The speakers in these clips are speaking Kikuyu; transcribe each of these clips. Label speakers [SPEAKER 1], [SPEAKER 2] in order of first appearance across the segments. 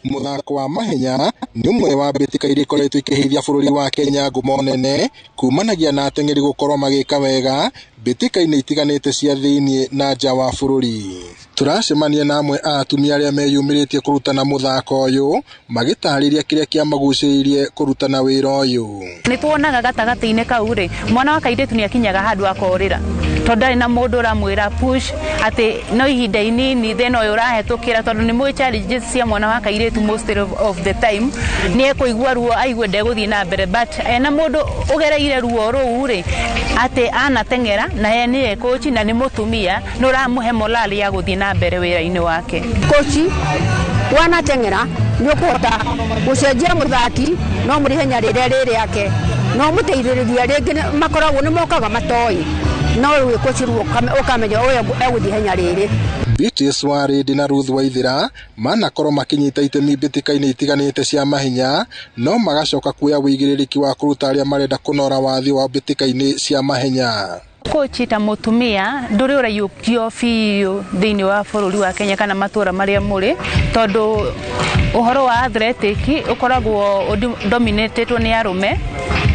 [SPEAKER 1] Mũthako wa mahenya nĩ ũmwe wa mbĩtĩka iria ikoretwo ikĩheithia bũrũri wa Kenya ngumo nene kumanagia na ateng'eri gũkorwo magĩka wega mbĩtĩka-inĩ itiganĩte cia thĩiniĩ na nja wa bũrũri. Tũracemania na amwe a atumia arĩa meyumĩrĩtie kũrutana mũthako ũyũ magĩtarĩria kĩrĩa kĩamagucĩrĩirie kũrutana wĩra ũyũ.
[SPEAKER 2] Nĩ tuonaga gatagatĩ-inĩ kau rĩ, mwana wa kairĩtu nĩ akinyaga handũ akorĩra tondũ ndarĩ na mũndũ ũramwĩra push atĩ no ihinda inini thĩna ũyũ ũrahetũkĩra, tondũ nĩ mũĩ challenges cia mwana wa kairĩtu most of the time nĩ ekũigua ruo aigue ndegũthiĩ na mbere, but ena mũndũ ũgereire ruo rũu rĩ, atĩ anateng'era na ye nĩye coach na nĩ mũtumia, nĩ ũramũhe morale ya gũthiĩ na mbere wĩra-inĩ wake.
[SPEAKER 3] Coach wanateng'era nĩ ũkũhota gũcenjia mũthaki no mũrĩ ihenya rĩrĩa rĩ rĩake no mũteithĩrĩria rĩngĩ makoragwo nĩ mokaga matoĩ no rĩu coach rĩu ũkamenya ũyũ egũthiĩ ihenya rĩrĩ.
[SPEAKER 1] Beatrice Warĩndĩ na Ruth Waithĩra manakorwo makĩnyita itemi mbĩtĩka-inĩ itiganĩte cia mahenya no magacoka kuoya wĩigĩrĩrĩki wa kũruta arĩa marenda kũnora wathi wao mbĩtĩka-inĩ cia mahenya.
[SPEAKER 2] Coach ta mũtumia ndũrĩ ũraiyũkio biũ thĩinĩ wa bũrũri wa Kenya kana matũra marĩa mũrĩ, tondũ ũhoro wa athletic ũkoragwo dominated nĩ arũme,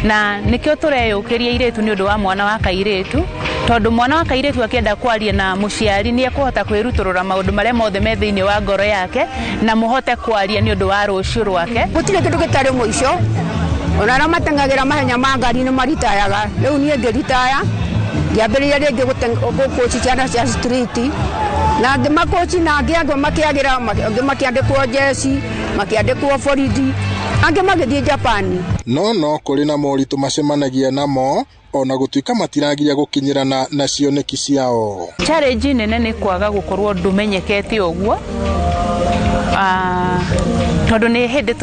[SPEAKER 2] na nĩkĩo tũreyũkĩria airĩtu nĩ ũndũ wa mwana wa kairĩtu, tondũ mwana wa kairĩtu akĩenda kwaria na mũciari nĩ ekũhota kwĩrutũrũra maũndũ marĩa mothe me thĩinĩ wa ngoro yake na mũhote kwaria nĩ ũndũ wa rũciũ rwake.
[SPEAKER 3] Gũtirĩ kĩndũ gĩtarĩ mũico, ona arĩa mateng'agĩra mahenya ma ngari nĩ maritayaga. Rĩu niĩ ngĩritaya ngĩambĩrĩria rĩngĩ gũkũci ciana cia street na ngĩmakũci na angĩ angĩ makĩagĩra, angĩ makĩandĩkwo jeci, makĩandĩkwo borithi, angĩ magĩthiĩ Japan.
[SPEAKER 1] No kũrĩ na moritũ macemanagia namo ona gũtuĩka matiragiria gũkinyĩrana na cioneki ciao.
[SPEAKER 2] Challenge nene nĩ kwaga gũkorwo ndũmenyekete ũguo, tondũ nĩ hĩndĩ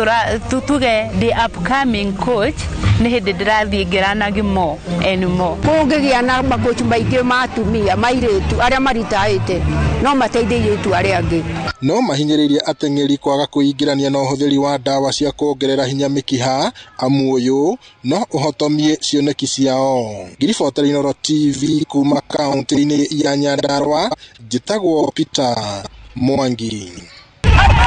[SPEAKER 2] tuge the upcoming coach nĩ hĩndĩ ndĩrathiĩ ngĩranagi more and more.
[SPEAKER 3] Kũngĩgĩa na makochi maingĩ ma atumia ma airĩtu arĩa maritaĩte no mateithie airĩtu arĩa angĩ.
[SPEAKER 1] No mahinyĩrĩirie ateng'eri kwaga kwĩingĩrania na ũhũthĩri wa ndawa cia kuongerera hinya mĩkiha, amu ũyũ no ũhotomie cioneki ciao. Ngiribota Inooro TV kuma kaunti-inĩ ya Nyandarua, njĩtagwo Peter Mwangi.